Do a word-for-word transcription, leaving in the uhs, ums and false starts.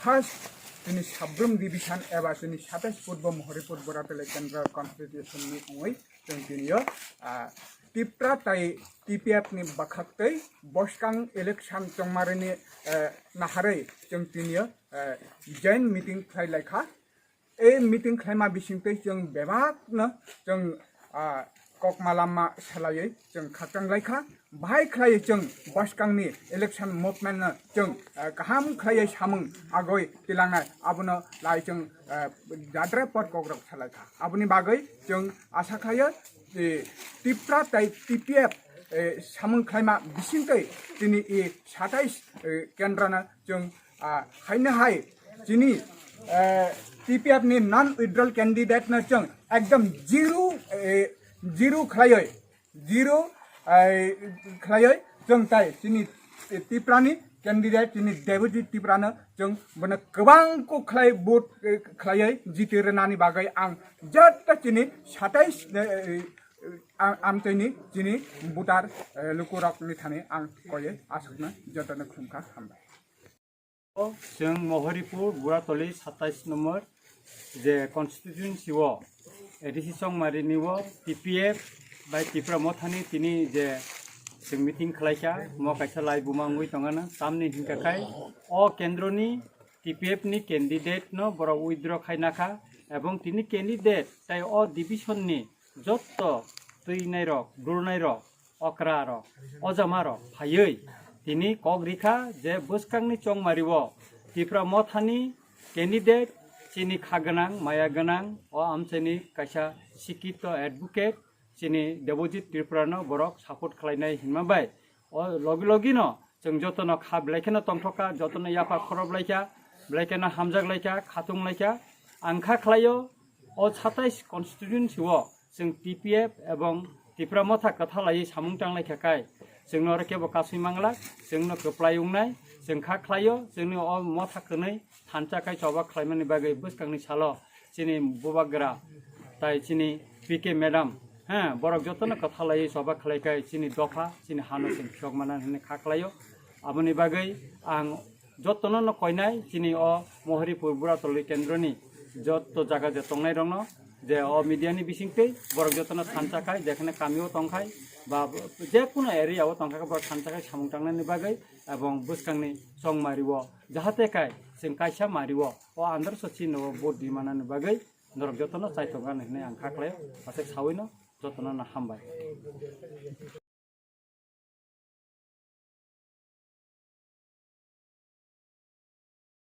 First, chini Sabrum division eba chini satais purbo Mohoripur Buratali Kendra constitution ni wngwi chwng tini o, ah, Tipra tai T P F ni bwkhaktwi bwskang election chongmarini, eh, naharwi chwng tini o, eh, joint meeting khlai laikha. E meeting khlaima bisingtwi chwng bebakno chwng, ah, kokma lama selaiwi chwng khakchang laikha. Bahai khlaiwi chwng bwskangni election movement no chwng, ah, kaham khlaiwi samung agoi tilangnai abono lai chwng, ah, jadre pot kokrok salaikha. Aboni bagwi chwng asa khlaio, eh, Tipra tai T P F, eh, samung khlaima bisingtwi chini e satais, eh, kendra no chwng, ah, haino hai chini, eh, T P F ni non withdrawal candidate no chwng ekdom zero, eh, zero khlaioi, zero, eh, khlaioi chwng tai chini Tipra ni candidate chini Debojit Tipra no chwng bono kwbang kuk khlai vote, eh, khlaioi jiti rwnani bagwi ang joto chini satais, eh, eh, am-, amtwini chini voter, eh, lukurokni thani ang koiwi aswkno jotono khulumkha, hambai. O chwng Mohoripur Buratoli satais number je constituency o A D C Chongmarini o T P F bai Tipra Mothani tini je chwng meeting khlaikha, mo kaisa lai buma wngwi tongana, tamni hinkha khai o kendroni T P F ni candidate no borok withdraw khainakha, ebong tini candidate tai o division ni jotto twinairok, dulnairok, okrarok, ojamarok phaiwi tini kok rikha je bwskangni chongmario Tipra Mothani candidate chini kha gwnang, maya gwnang, o amchaini kaisa sikito advocate chini Debojit Tripurano borok support khlainai hinma bai o logi logino chwng jotono kha belai kheno tongthokha, jotono yapha khoro blaikha, belai kheno hamjak laikha, khatung laikha. Ang kha khlaio o satais constituency o chwng T P F ebong Tipra Motha kwtha laiwi samung tang laikha khai chwngno oro kebo kasui manglak, chwngno kwplai wngnai. Chwng kha khlaio chwngni o motha kwnwi thansa khai choba khlaimani bagwi bwskangni salo chini bubagra tai chini P K madam, ha, borok jotono kwtha laiwi choba khlai khai chini dopha, chini hano chwng phiyok mana hwnwi kha khlaio. Aboni bagwi ang jotono no koinai chini o Mohoripur Buratoli kendroni jotto jaga je tongnai rokno, je o media ni bisingtwi borok jotono thansa khai, jekhane kamio tongkhai ba jekunu area o tongkha khe borok thansa khai samung tangnani bagwi ebong bwskangni chongmario jahate khai chwng kaisa mario o andar so chini o vote di manani bagwi norok jotono chaitongo hinwi ang kha khlaio, aswk sawino jotono no hambai.